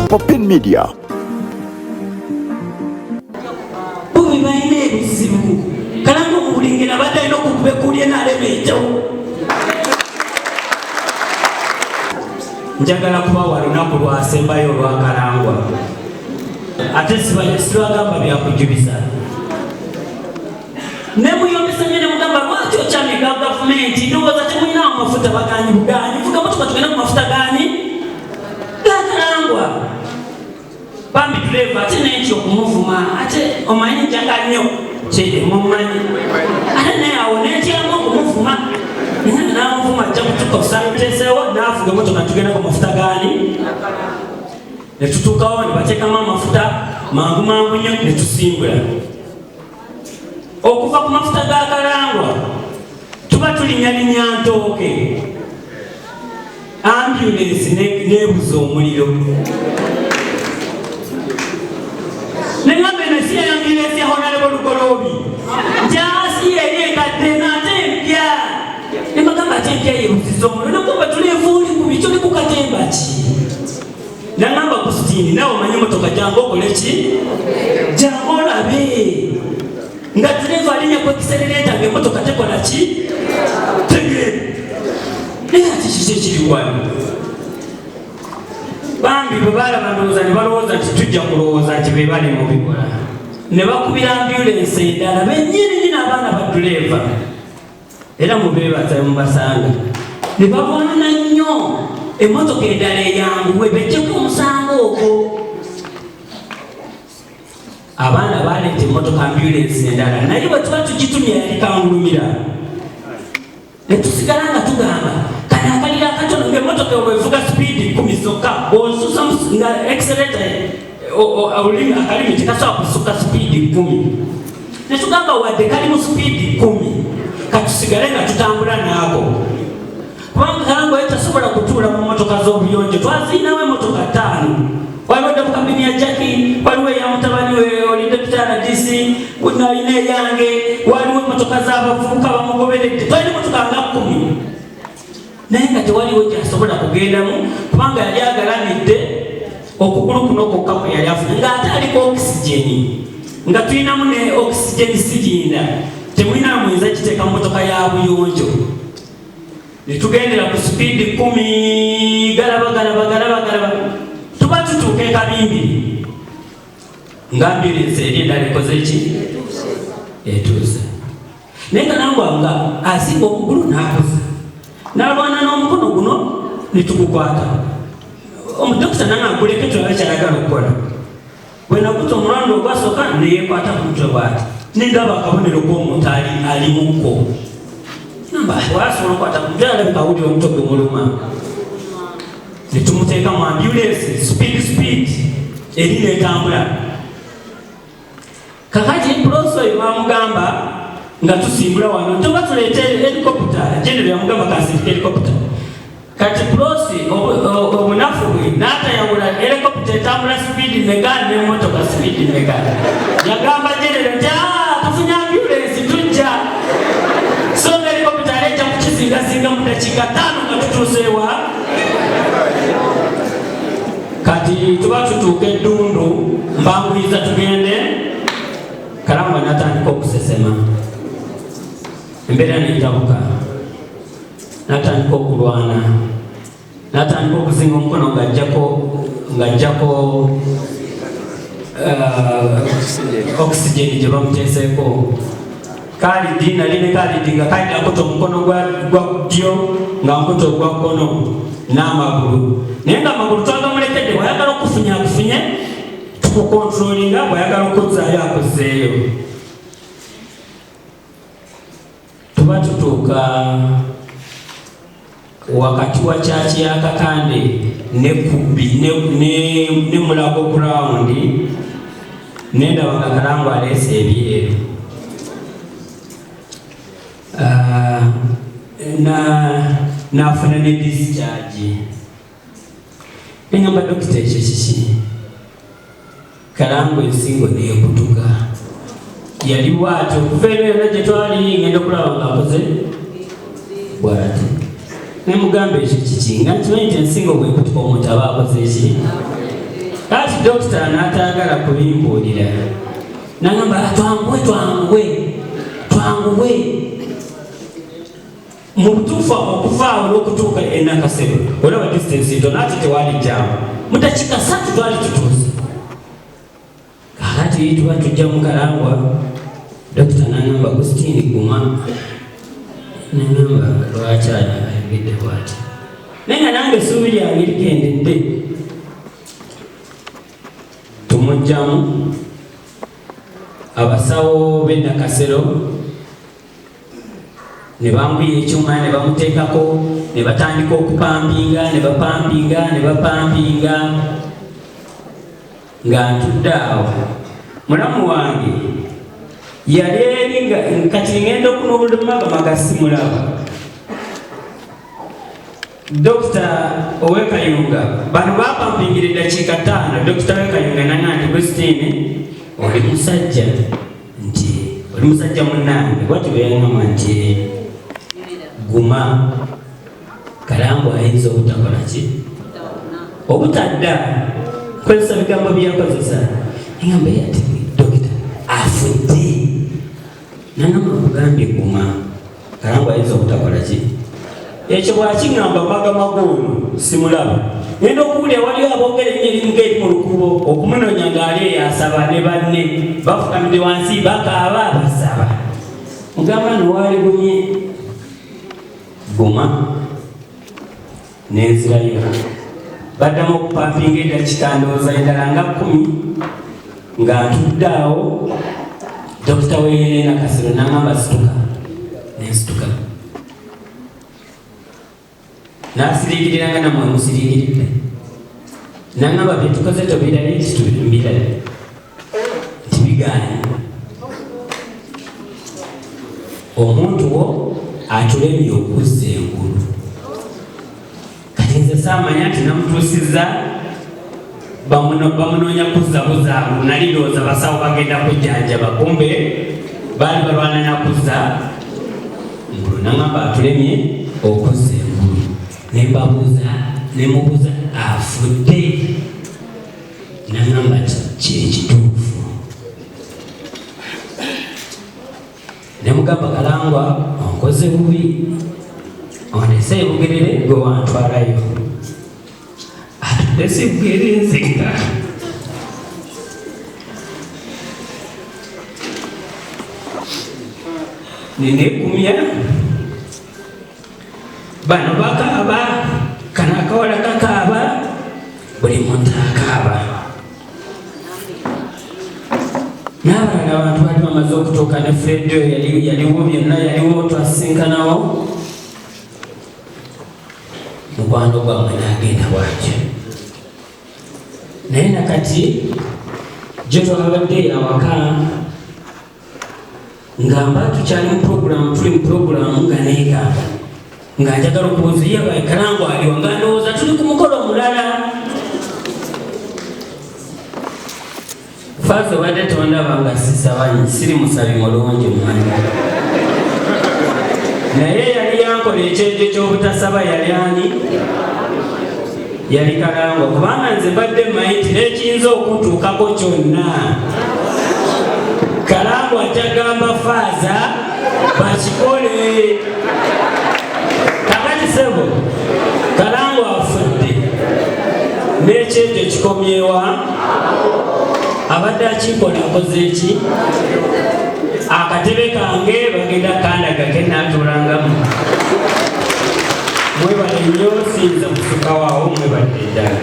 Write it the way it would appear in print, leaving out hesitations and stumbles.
Popin Media. Bubi balina ebizibu kalanga omubulingina abadde alina okukuba ekkuuli enaalema eyitewo. Njagala kubawa lunaku lwasembayo olwakalangwa ate sibagamba byakujubiza nemuyombesa nyo nemugamba lwaki okyamiga gavumenti ndowooza temulina amafuta baganyi buganyi vuga motoka tugende ku mafuta gani gakalangwa bambi tuleeva ate nenki okumuvuma ate omanyi njaga nnyo kyemumanyi ate naye awo nentyamu okumuvuma namuvuma ajja kutukosa tesewo navuga emotoka tugenda ku mafuta gani netutuukawo nebateekamu amafuta mangu mangu nnyo netusimbula okuva ku mafuta ga kalangwa tuba tulinyalinya ntooke ambulensi nebuza omuliro nengamba eno si ambulensi ya honalebo lugoloobi nti asi eri enkadde nate empya nembagamba ate empya yebuziza omuliro nagamba tulevuuli ku biki oli ku katemba ki nangamba Agustini nawe omanyi emotoka jangu okole ki jangu olabe nga tulevu alinya ku accelerator nga emotoka tekola ki tegenda naye ati kiki ekiri wano bambi bwe balaba ndowooza ne balowooza nti tujja kulowooza nti be bali mu bikola ne bakubira ambulensi endala bennyini nyini abaana ba duleeva era mubeebaza mubasanga ne balwana nnyo emmotoka endala eyanguwe bejjeko omusango ogwo abaana baleeta emmotoka ambulensi endala naye bwe tuba tugitumye yali kangulumira ne tusigala nga tugamba kano akaliro akatono ngaemmotoka bwevuga sipiidi kumi zokka bw'osusa nga accelerator olulimi akalimi tekasobola kusuka sipiidi kumi netugamba wadde kali mu sipiidi kumi katusigale nga tutambula naako kubanga kalango ye tasobola kutuula mu motoka z'obuyonjo twazirinawo emotoka ttaano waliwo dde mukabini ya jaki waliwo eya mutabani we oli deputy rdc nalina eyange waliwo emotoka z'abavubuka bamugoberedde twalina emotoka nga kumi naye nga tewaliwo gyasobola kugendamu kubanga yali agalamidde okugulu kuno kwokka kwe yali afuna ng'ate aliko okisigeni nga tulinamu ne okisigeni sirinda temulina muyinza kiteeka mu motoka ya buyonjo netugendera ku sipiidi kumi galaba galaba galaba galaba tuba tutuuka ekabimbiri nga ambulensi eri endala ekoze ki etuuse naye nga nangwa nga asimba okugulu n'akuza n'alwana n'omukono guno netugukwata omudokita nange aguleke tulabe kyayagala okukola bwe nakuta omulwanda ogwasooka neyekwata ku mutwe bwati nendaba akabonero k'omuntu ali alimukko namba wasobola okukwata ku mutwe alabika awulira omutwe gumuluma netumuteeka mu ambulensi speed speed eri netambula Kakati pulosi oyo bamugamba nga tusimbula wano nti oba tuleete helikopita genero yamugamba kasindika helikopita kati pulosi obunafu bwe n'atayawula helikopita etambula sipiidi meka n'emotoka sipiidi meka yagamba genero nti ah, tufunye ambulensi tujja so nga helikopita aleeta kukizingazinga mu dakiika ttaano nga tutuuseewa Kati tuba tutuuka eddundu mbanguyiza tugende Kalangwa natandika okusesema embeera netabuka natandika okulwana natandika okuzinga omukono ng'ajjako ng'ajjako uh, oxygen gye bamuteeseeko Khalidi nali ne Khalidi nga Khalidi akutte omukono gwa ddyo nga nkutte ogwa kkono n'amagulu naye nga amagulu twagamulekedde bw'ayagala okufunya akufunye tukukontrolinga bw'ayagala okuzzaayo akuzzeeyo tuba tutuuka wakati wa kyaki ya Kakande ne Kubbi ne Mulago ground nendaba nga Kalango aleese ebyeru ah, nafuna ne discharge nengamba dokita ekyo kiki Kalango ensingo nekutuka yali bwati okuva eno yona gye twali ngenda okulaba nga akoze bwati nemugamba ekyo kiki nga nkimanyi nti ensingo bwekutuka omuntu aba akoze eki Kati dokita n'atayagala kubimbuulira, nagamba twanguwe, twanguwe, twanguwe. Mu butuufu okuva awo n'okutuuka e Nakasero olaba distance ntono, ate tewaali jaamu. Mu dakiika 3 twali tutuuse. Kakati tuba tujja mu Kalangwa, dokita n'angamba, "Agustini, guma." Nangamba, "Lwaki ayogedde bwati?" Naye nga nange essuubi lyange likendedde. Tumugjamu, abasawo b'e Nakasero ne banguya ekyuma ne bamuteekako, ne batandika okupampinga, ne bapampinga, ne bapampinga. Nga ntudde awo, mulamu wange yali eri nga kati ngenda okunobulumagamaga simulaba. Dokita ow'e Kayunga, bano bapampingira eddakiika 5. Dokita w'e Kayunga nanga nti, "Agustine, oli musajja," nti, "oli musajja munnange." Bwati bwe yaŋŋamba nti, "Guma, Kalangwa ayinza obutakola ki, obutadda." Kozesa bigambo byeyakozesa. Ngamba ati, "Dokita, afudde?" Nangamba, "Kugambye guma, Kalangwa ayinza obutakola ki." Ekyo bwakiŋŋamba, magamaga ono simulaba. Ngenda okuwulira waliyo aboogera ennyo eringa eri mu lukubo okumunoonya, ng'ali eyo asaba ne banne, bafukamidde wansi, bakaaba, basaba. Mugamba nowaligumye, guma. Nenzirayo, baddamu okupampinga eddakiika ndowooza endala nga 10. Nga ntudde awo, dokita w'e Nakasero nangamba, "Situka." Nensituka, nasiriikirira nga namwe musiriikiridde. Nangamba, "Byetukoze tobirabye?" Nti, "Mbirabye." Nti, "Bigaanye, omuntu wo atulemye okuzza engulu." Kati nze saamanya nti namutuusizza bamunoonya kuzza buzaabu. Nali ndowooza basawo bagenda kujjanjaba, kumbe baali balwana nakuzza ngulu. Nangamba, "Atulemye okuzza engulu." Nembabuuza, nemubuuza, "Afudde?" Nangamba ti, "Kyekituufu." Nemugamba, "Kalangwa, onkoze bubi, ondese ebugerere, gwe wantwalayo, atudde sibwere nzeka." Nenegumya. Bano bakaaba, kano akawala kakaaba, buli muntu akaaba, n'abalala abantu bali bamaze okutuuka ne Fredo yaliwo, byonna yaliwo, twasinkanawo. Mukwano gwammwe n'agenda bwatyo. Naye nakati gye twabadde awaka, nga mba tukyali mu puroguramu, tuli mu puroguramu, nga neegamba nga njagala okubuuza ye Kalangwa aliwa, nga ndowooza tuli ku mukolo omulala. Faaza, obadde tondaba nga sisaba, siri musabi mulungi mmanyi, naye yali yankola ekyejo ky'obutasaba. Yali ani? Yali Kalangwa. Kubanga nze mbadde mmanyi nti n'ekiyinza okuntuukako kyonna, Kalangwa ajagamba faaza bakikole. Kakati sebo, Kalangwa afudde n'ekyejo kikomyewa. Abadde akikola akoze eki? Akatebe kange bagenda kandaga kenaatuulangamu. Mwebale nnyo, siyinza kusukawo awo. Mwebalire ddala.